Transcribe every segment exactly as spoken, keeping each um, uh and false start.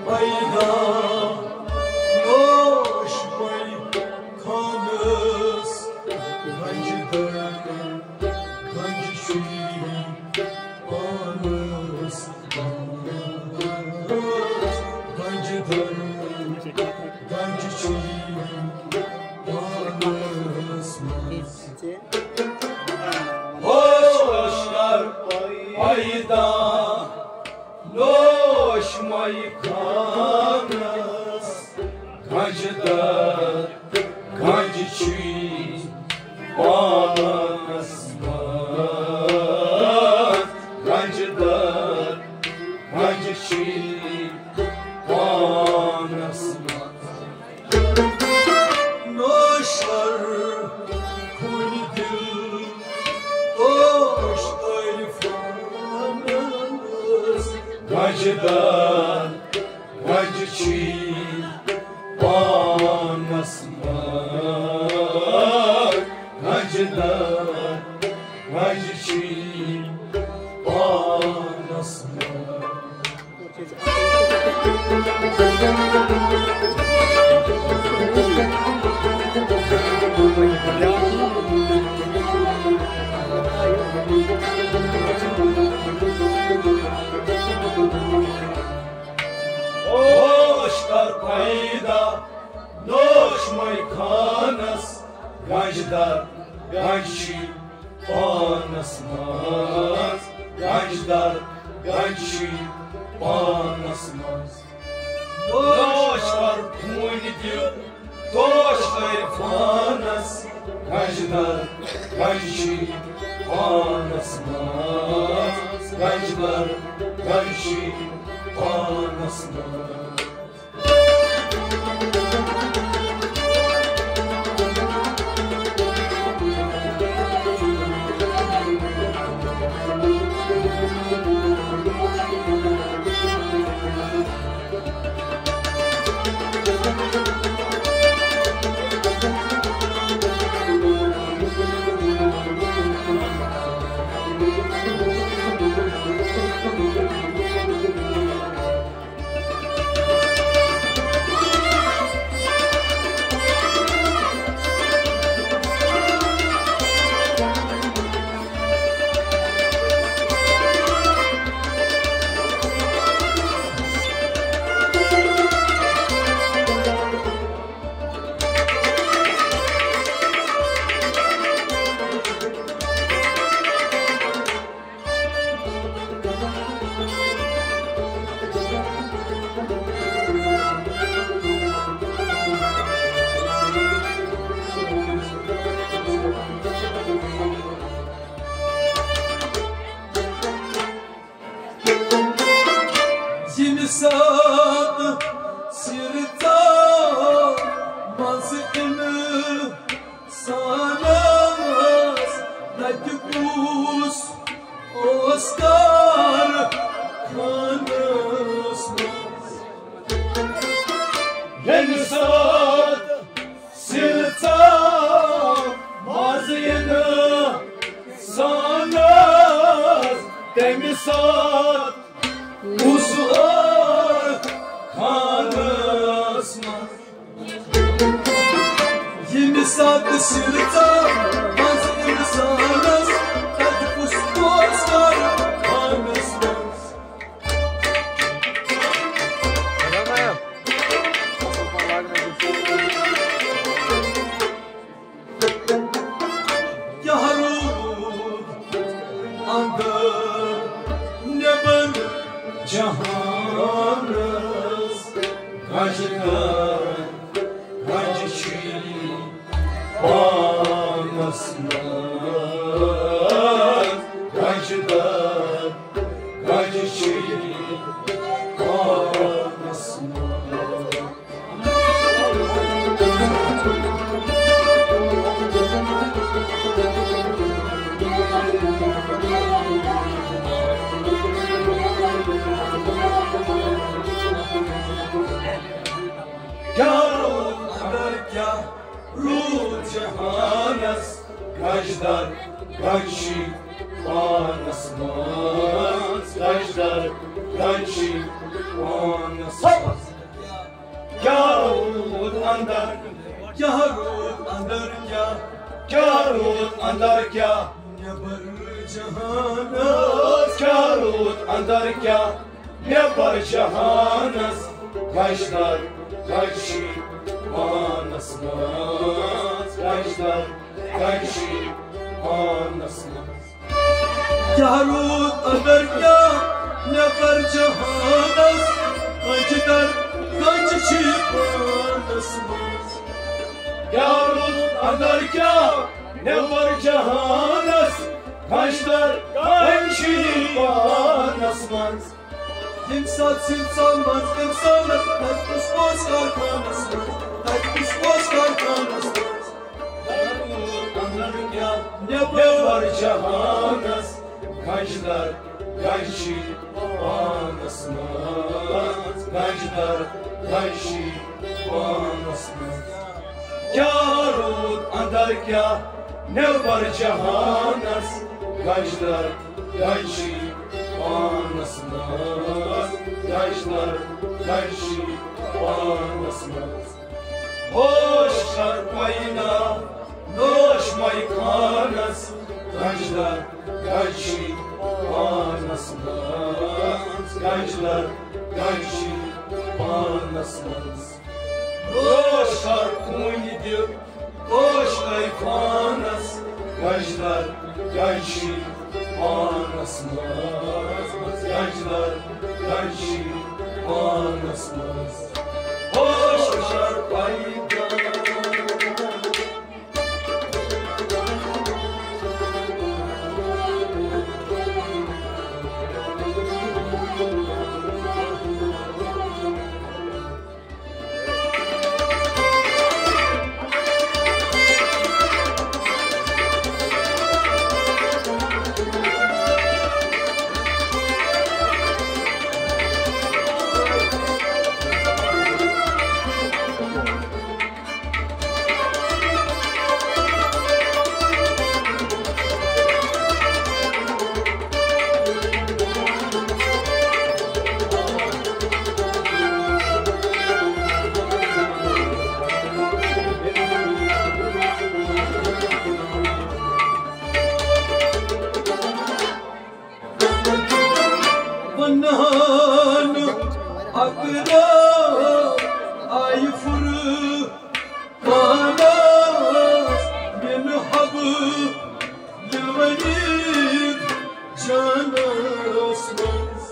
پیدا نوش مے خانس، گنج در گنج شیرین پانس، گنج در گنج شیرین پانس منٛز۔ ہوش کر پیدا نوش مے خانس، گنج در گنج چھی پانس منٛز، گنج در گنج چھی پانس منٛز۔ نوشور کھوٗنہِ دِل، اوش عرفانس، گنج در گنج چھی پانس منٛز، گنج در گنج چھی پانس منٛز۔ ہوش کر پیدا نوش مے خانس، گنج در گنج چھی پانس منٛز، گنج در گنج چھی پانس منٛز۔ نوش کر کھوٗنہِ دِل، توش عرفانس، گنج در گنج چھی پانس منٛز، گنج در گنج چھی پانس منٛز۔ ییٚمہِ ساتہٕ سِرژا منٛز اِنسانَس تَتہِ کُس اوس کار خانَس منٛز۔ ییٚمہِ ساتہٕ سِرژا منٛز اِنسانَس تَمہِ ساتہٕ کُس اوس خانَس منٛز۔ ییٚمہِ ساتہٕ سِرژا منٛز اِنسانَس تَتہِ کُس اوس کار خانَس منٛز۔ کیٛاہ روٗد اندر نٮ۪بر جہانس، گنج در گنج چھی پانس منٛز، گنج در گنج چھی پانس منٛز۔ کیٛاہ روٗد اندر، کیٛاہ روٗد جہانس، گنج در گنج چھی پانس منٛز، گجدر گجی پانس منٛز۔ کیٛاہ روٗد اندر، کیٛاہ روٗد اندر، کیٛاہ، کیٛاہ روٗد اندر، کیٛاہ نیبر جہانس، کیٛاہ روٗد اندر، کیٛاہ نیبر جہانس۔ گجدر گجی پانس منٛز، گجدر گجی پانس منٛز۔ کیٛاہ روٗد اندر، کیٛاہ نیبر جہانس، گجدر گجی پانس منٛز۔ کیٛاہ روٗد اندر، کیٛاہ نیبر جہانس، گجدر گجی پانس منٛز۔ ییٚمہِ ساتہٕ سِلسال منٛز اِنسانس، تتہِ کُس اوس کارخانس منٛز، تتہِ کُس اوس کارخانس منٛز۔ نیبر جہانس، گجدر گجی پانس منٛز، گجدر گجی پانس منٛز۔ کیٛاہ روٗد اندر، کیٛاہ نیبر جہانس، گجدر گجی پانس منٛز، گجدر گجی پانس منٛز۔ ہوش کر پاینا نوش مائی خانس، گجدر گجی پانس منٛز، گجدر گجی پانس منٛز۔ ہوش کر کُنہِ دِل، ہوش کر پانس، گجدر گجی پانس منٛز، گجدر گجی پانس منٛز۔ ہوش کر پاینا۔ ونان اقرا آیہِ فرقانس، من حبل الورید جانس منٛز۔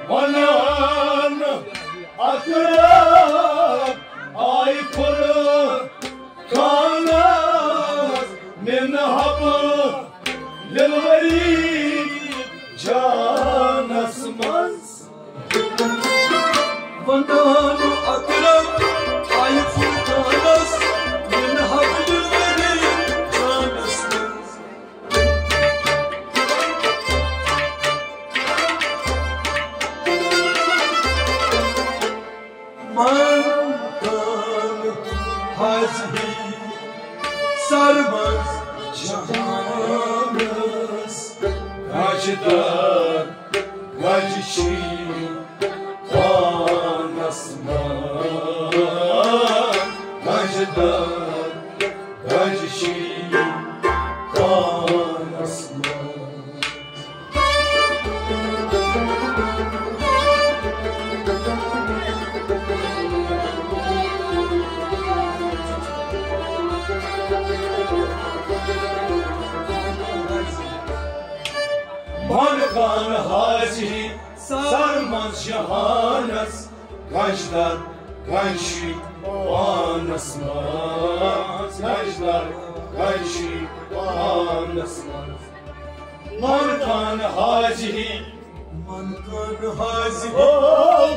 ونان اقرا آیہِ فرقانس، من حبل الورید جانس منٛز۔ ونان اقرا آیہِ فرقانس، من حبل الورید جانس منٛز۔ من کان حاضی سر منٛز جہانس، گجدر گجی پانس منٛز، گجدر گجی پانس منٛز۔ من کان حاضی سر منٛز جہانس، گجدر گجی پانس منٛز، گجدر گجی پانس منٛز۔ من کان حاضی، من کان حاضی، او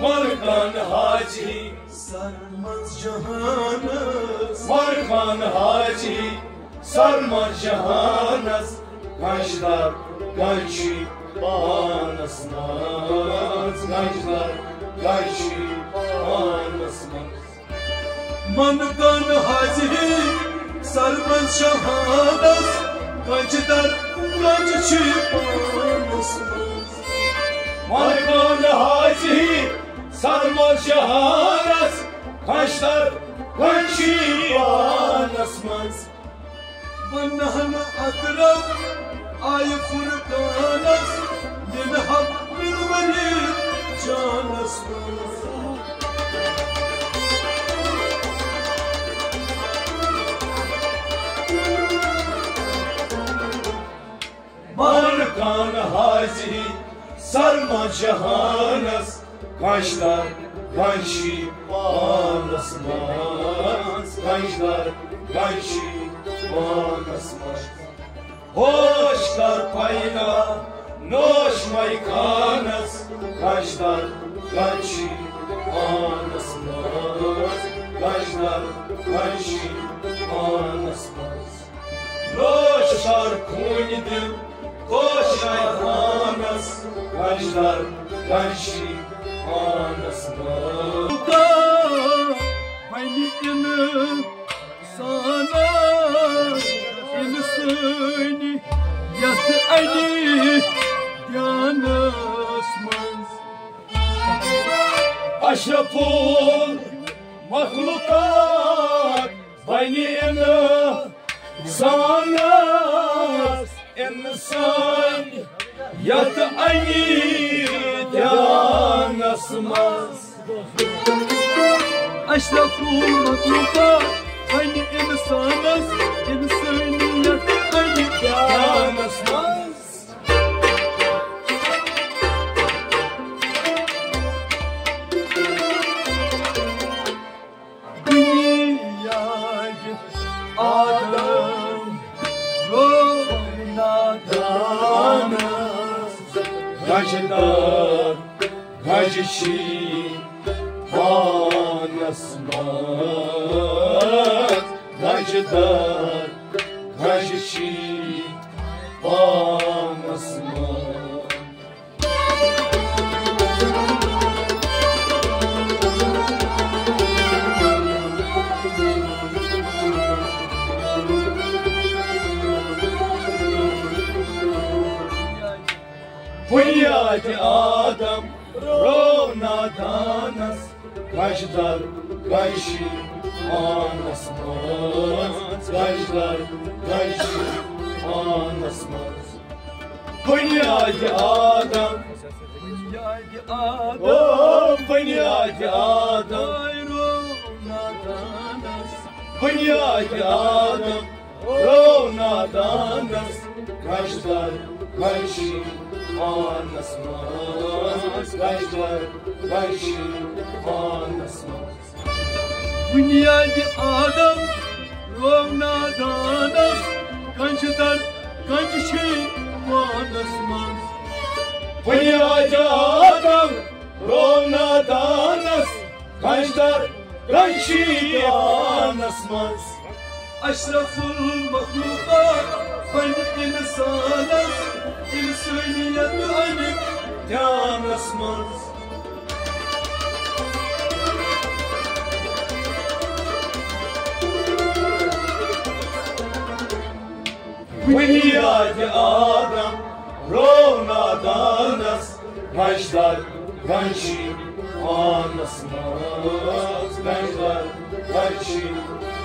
من کان حاضی سر منٛز جہانس، من کان حاضی سر منٛز جہانس، گجدر گجی پانس منٛز، گجدر گجی پانس منٛز۔ من کان حاضی سر منٛز جہانس، گنج در گنج چھ پانس منٛز۔ ملکان حاضی سرمد جہانس، گنج در گنج چھ پانس منٛز۔ ونہن اقرب آیہِ فرقانس، ییٚلہِ حق مِلوَے جانس منٛز۔ ملکان حاضی سرمد جہانس، گنج در گنج چھ پانس منٛز، گنج در گنج چھ پانس منٛز۔ ہوش کر پیدا نوش میکانس، گنج در گنج چھ پانس منٛز، گنج در گنج چھ پانس منٛز۔ لوش کر خوٗنہِ دِل، کوش آیہِ پانس، گنج در گنج چھ پانس منٛز۔ وۄنۍ اِنسانس، اِنسٲنی یتھ اَنہِ دھیانس منٛز۔ اشرف المخلوقات بنہِ اِنسانس، اِنسٲنی یتھ اَنہِ دھیانس منٛز۔ اشرف المخلوقات بنہِ اِنسانس، اِنسٲنی یتھ اَنہِ دھیانس منٛز۔ بنیاد آدم رو نادانس، گنج در گنج چھ پانس منٛز، گنج در گنج چھ پانس منٛز۔ بنیاد آدم رو نادانس، گنج در گنج چھ پانس منٛز، گنج در گنج چھ پانس منٛز۔ بنیاد آدم، بنیاد آدم، او بنیاد آدم، رو نادانس۔ بنیاد آدم رو نادانس، گنج در گنج چھ پانس منٛز، گنج در گنج چھ پانس منٛز۔ بنیاد آدم رو نادانس، گنج در گنج چھ پانس منٛز۔ بنیاد آدم رو نادانس، گنج در گنج چھ پانس منٛز۔ اشرف المخلوقات بنہِ اِنسانس، اِنسٲنی یتھ اَنہِ دھیانس منٛز۔ بنیاد آدم رو نادانس، گنج در گنج چھ پانس منٛز، گنج در گنج چھ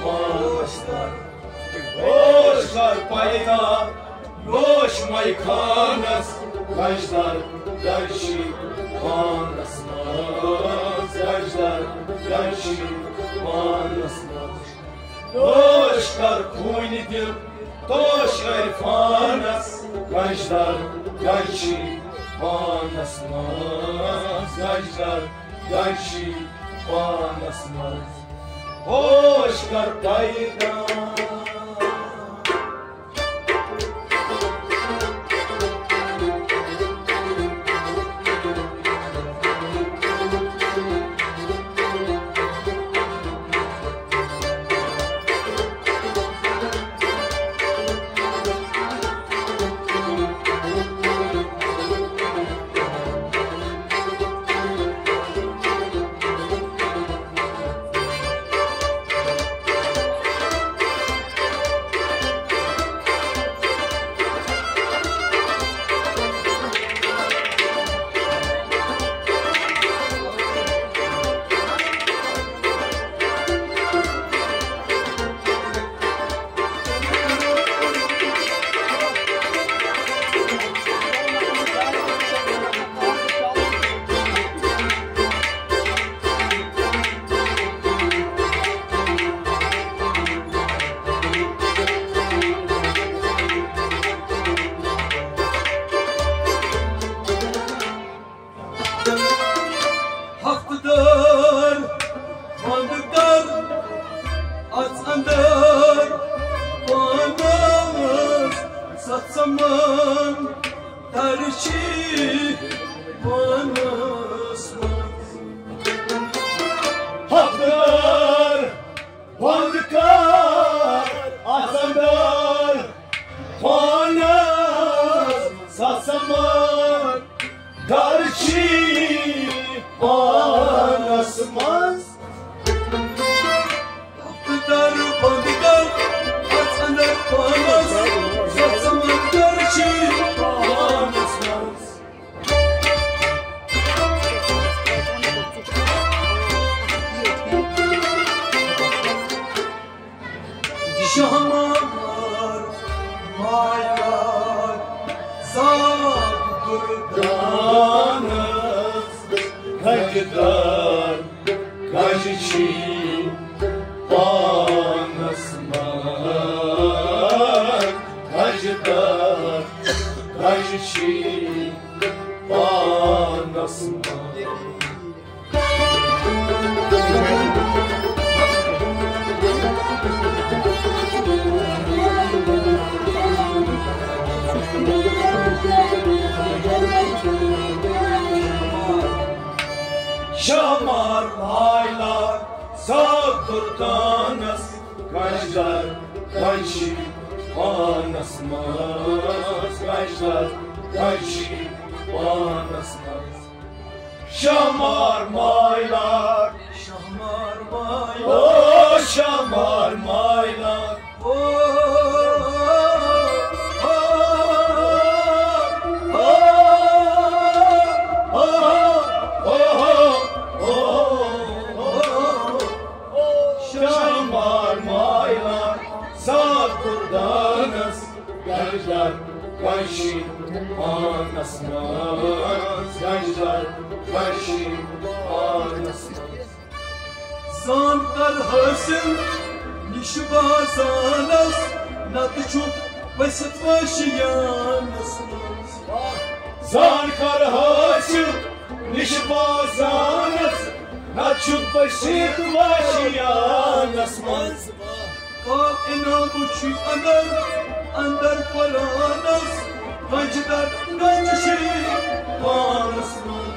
پانس منٛز۔ ہوش کر پیدا نوش میکانس، گنج در گنج چھ پانس منٛز، گنج در گنج چھ پانس منٛز۔ ہوش کر خوٗنہِ دِل، توش عرفانس، گنج در گنج چھ پانس منٛز، گنج در گنج چھ پانس منٛز۔ ہوش کر پیدا۔ پانس منٛز۔ حقدار بنٛد کر اتھ اندر پانس سسمت۔ گر چھی پانس منٛز۔ اتھ در بنٛد کر اتھ اندر پانس سسمت۔ گر چھی پانس منٛز۔ شہمار مایار زاد دردانس گجدار گج چھی پانس منٛز۔ گجدار گج چھی پانس منٛز۔ شہمار مایلار زاد دردانس گجدار گج چھی پانس منٛز۔ گجدار گج چھی پانس منٛز۔ شہمار مایلار، شہمار مایلار، او شہمار مایلار، او، او، او، او، او، او، او، شہمار مایلار، زاد دردانس گجدار گج چھی پانس منٛز۔ گجدار گج چھی پانس منٛز۔ زان کر حٲصِل نِش بازانس، نتہٕ چھُکھ ؤسِتھ وٲشِیانس منٛز۔ زان کر حٲصِل نِش بازانس، نتہٕ چھُکھ ؤسِتھ وٲشِیانس منٛز۔ کاو انعام چھُ اندر، اندر قرآنس، گنج در گنج شریف پانس منٛز۔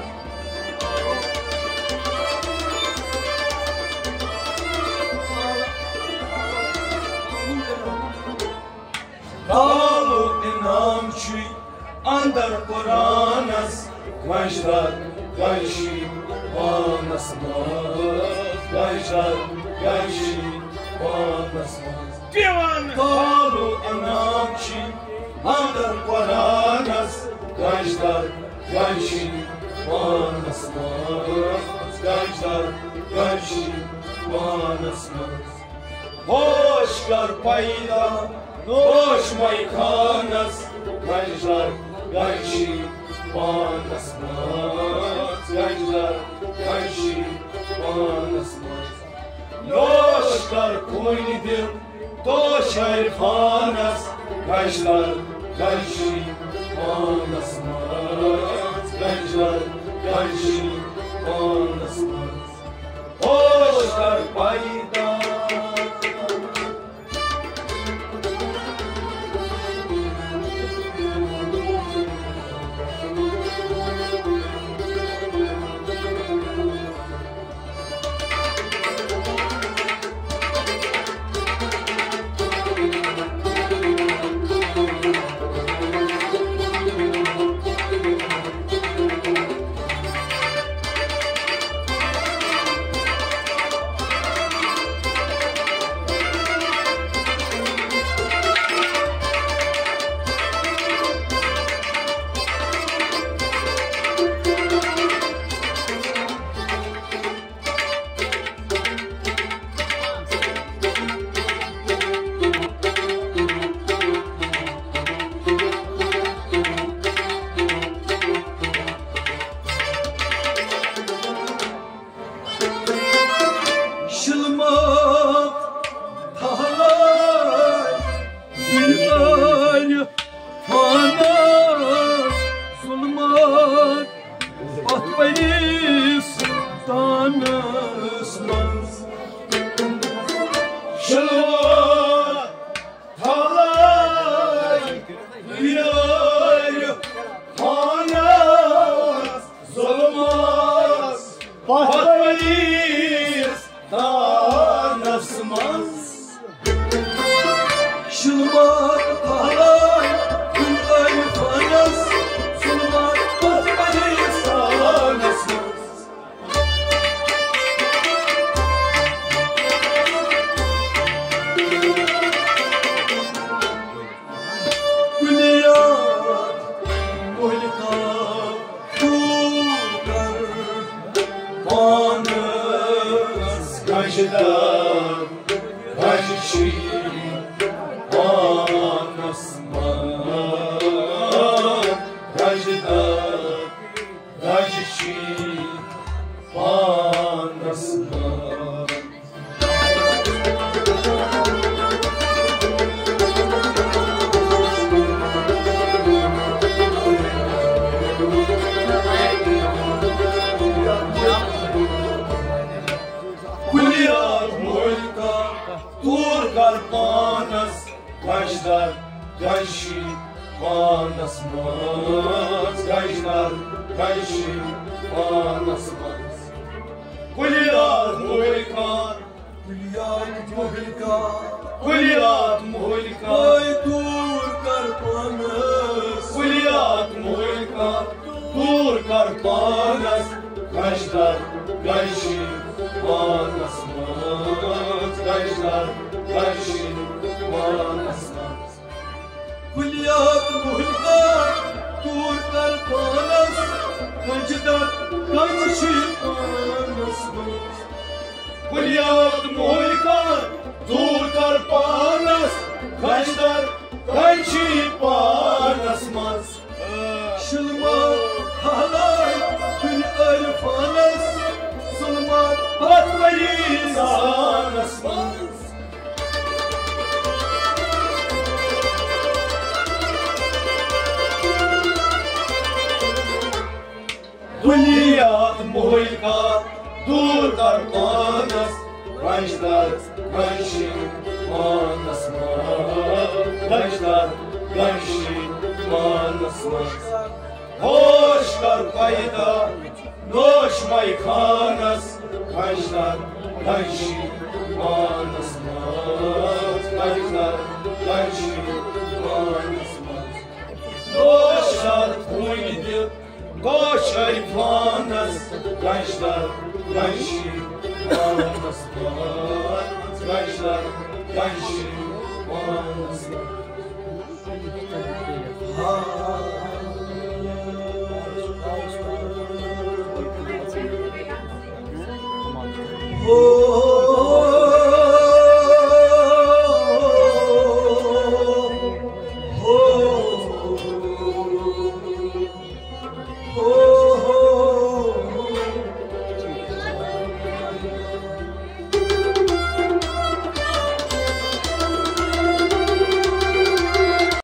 کاو انعام چھُ اندر قرآنس، گنج در گنج شریف پانس منٛز۔ گنج در گنج شریف پانس منٛز۔ دیوان کالو انعام چھی اندر قرآنس، گنج در گنج شریف پانس منٛز۔ گنج در گنج شریف پانس منٛز۔ ہوش کر پیدا نوش مے خانس، گنج در گنج شریف پانس منٛز۔ گنج در گنج شریف پانس منٛز۔ نوش کر کُنہِ دِل تو شاعر خانس، گنج در گنج شریف پانس منٛز۔ گنج در گنج شریف پانس منٛز۔ ہوش کر پیدا۔ پتھ ؤریس تانس منٛز شلمات پھہلان کُنہِ عرفانس، ظلمات پتھ ؤریس تانس منٛز۔ کُنہِ یاد مُلکا دوٗر کر پانس، گژھِ دار گژھِ پانس منٛز، گژھِ دار گژھِ پانس منٛز۔ کُنہِ یاد مُلکا دوٗر کر پانس، گژھِ دار گژھِ پانس منٛز، گژھِ دار گژھِ پانس منٛز۔ کُنہِ یاد مُلکا، کُنہِ یاد مُلکا، کُنہِ یاد مُلکا، اے دوٗر کر پانس۔ کُنہِ یاد مُلکا، دوٗر کر پانس، گژھِ دار گژھِ پانس منٛز، گژھِ دار گژھِ پانس منٛز۔ کُنہِ یاد مُلکا، دوٗر کر پانس، گژھِ دار گژھِ پانس منٛز۔ کُنہِ یاد مُلکا، دوٗر کر پانس، گژھِ دار گژھِ پانس منٛز۔ شلمات پھہلان کُنہِ عرفانس، ظلمات پتھ ؤری سانس منٛز۔ کُنہِ یاد مُلکا، دوٗر کر پانس، گژھِ دار گژھِ پانس منٛز، گژھِ دار گژھِ پانس منٛز۔ ہوش کر پیدا نوش مائی خانس، گژھِ دار گژھِ پانس منٛز، گژھِ دار گژھِ پانس منٛز۔ نوش کر خوٗنہِ دِل گوش عرفانس، گژھِ دار گژھِ پانس منٛز، گژھِ دار گژھِ پانس منٛز۔